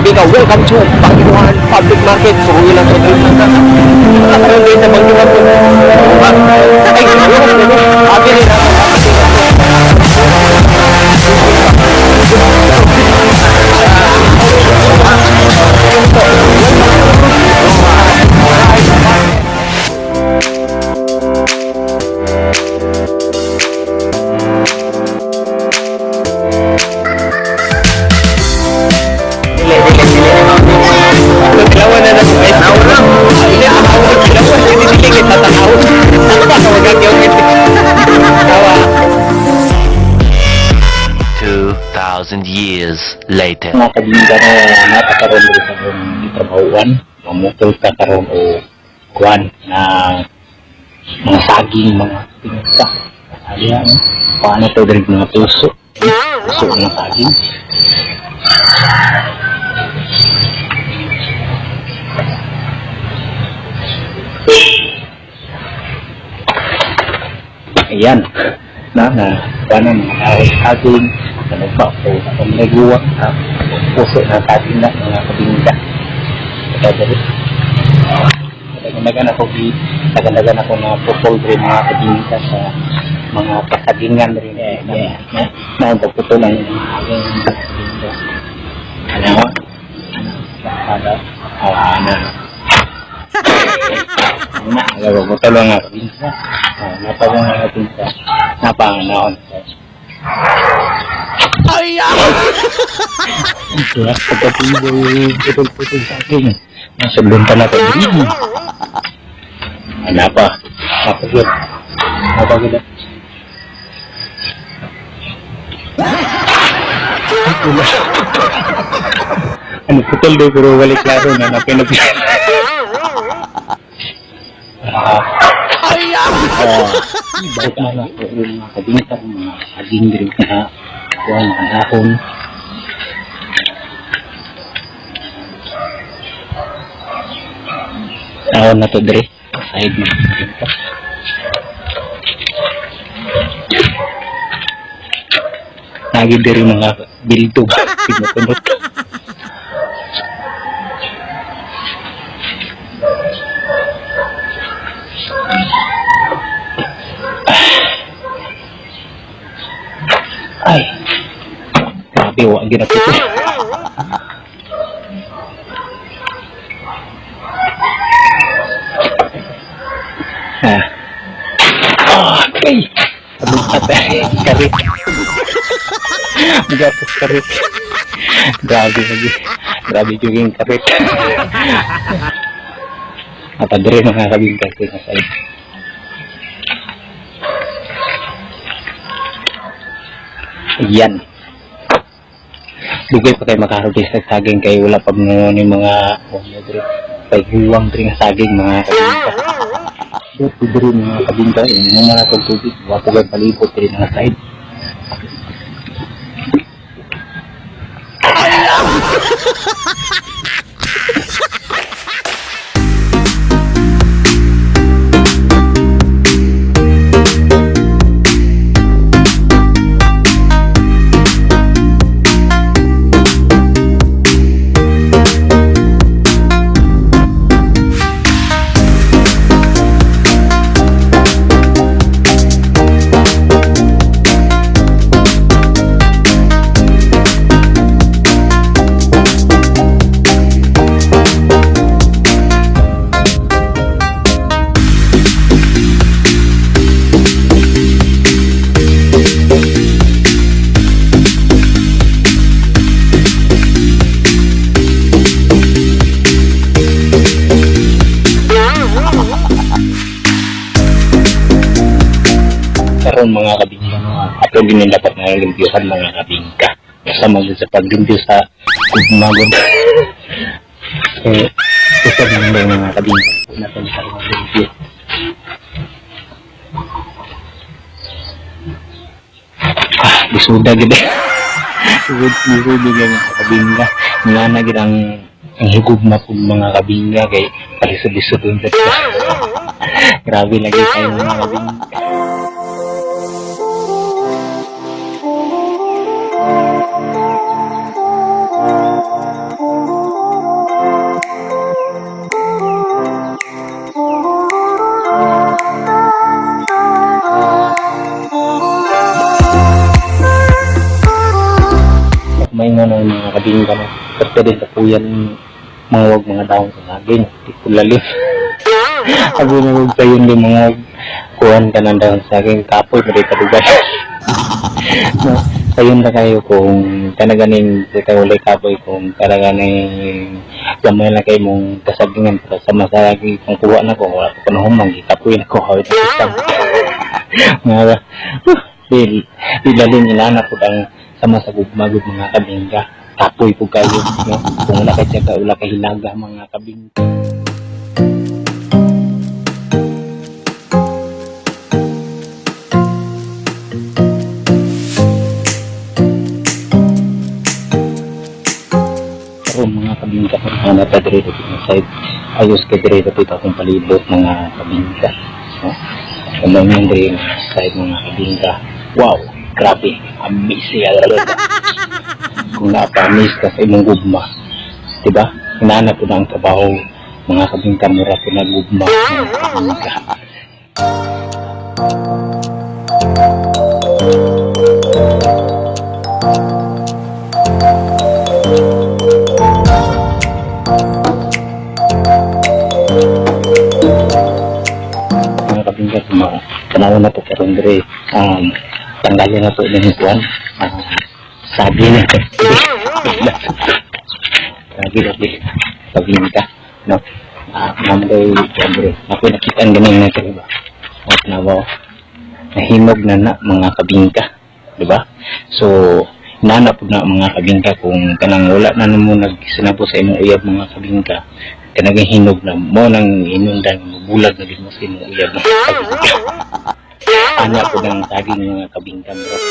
Kabingka, welcome to Banginuhan Public Market. Suruin lang sa drink. Karon din sa Banginuhan. Ay, abi rin. Dili, dili, dili. Kilawan na na. Ay, tanaw na. Dili, tanaw. Kilawan. Dili, dili, kita tanaw. Wag ang yung tawa. 2,000 years later. Mga kabinda na napakaroon diri sa akong trabahoan, mamutol ka karon o kuan na mga saging, mga pinsa. Ayan, paano to diri mga puso? Puso ng saging. Ayan, na na paano mga kahoy saging, ano pa o ang naguwa sa puso ng saging na mga kabinda. Kaya diri. Dagan ako gi dagan ako na putol diri mga kabinda sa mga kasagingan diri na na na ang pagputol ang mga kabinda. Ano? Ano? Ano? Na, putol ang mga kabinda. Napag mga kabinda. Napanganaon. Ay! Kaya pagkatuloy, putol-putol sa akin. Nasa lunta na tayo. Ano pa? Napagod. Napagod. Ay, wala. Ano, putol daw pero wala klaro na napinag. Ah, ah, balik na lang po yung mga kabinta, mga saging rin na kuha, mga dahon. Dahon na to dre. Side mga kabinta. Lagi diri mga bildo ba? Pinupunot. Ay. Grabe, wa ginapito. Ah. Okay. Abot karit. Gapos karit. Grabe lagi. Grabe juga yung karit. Napadre mga kabinta ko na side. Ayan. Dugay pa kay makaharvest sa saging kay wala pa mo ni mga ano diri kay huwang diri nga saging mga kabinta. Dito diri mga kabinta yung mga natong tubig wa po kay palibot diri nga side. Karon mga kabingka, no, ato gini dapat nga limpyuhan mga kabingka. Basta mag sa paglimpyo sa gugmagod. Eh, usab man daw mga kabingka. Natin sa mga limpyo. Ah, bisuda gid. Sugod sugod gid mga kabingka. Nga na gid ang higugma po mga kabingka kay palisod-lisod ang Grabe lagi kayo mga kabingka. Kabingka, no? Pero din sa kuyan mga mga dahon sa saging. Di ko lalim. Sabi na huwag kayo hindi mga kuhan ka ng dahon sa saging. Kapoy, pwede kadugay. No, sayon na kayo kung talaga ning kita walay kapoy, kung talaga ning gamay na kay mong kasagingan, pero sa masagi kung kuha na ko, wala ko panahon gikapoy na ko hawit ang system nga di di lalim inana po ang sama sa gugmagod, mga kabingga. Kapoy po kayo, no? Kung wala kay tiyaga, wala kay hilaga, mga kabingga. Karon, mga kabingka, ana ta diri sa side, ayos kay diri dapit akong palibot, mga kabingka, no? Ano yung diri side, mga kabingka? Wow, grabe, amazing talaga kung napa-amaze ka sa imong gugma, diba? Inana po na ang trabaho, mga kabingka, mura po na gugma, mga kabingka. Mga kabingka, mga tanaw na to karon dire, tanggalin na to inyong kuan, sabi na sabi na kabingka, no? Ma'am day kuan dire ako nakita ang ganin na ba o tanaw, nahinog na na, mga kabingka, di ba? So nana pud na, mga kabingka, kung kanang wala na mo nagsinabot sa imong uyab, mga kabingka, kanang hinog na mo nang inundan, mabulag na din mo sa imong uyab, mga kabingka. Ana po ng saging, mga kabingka, murag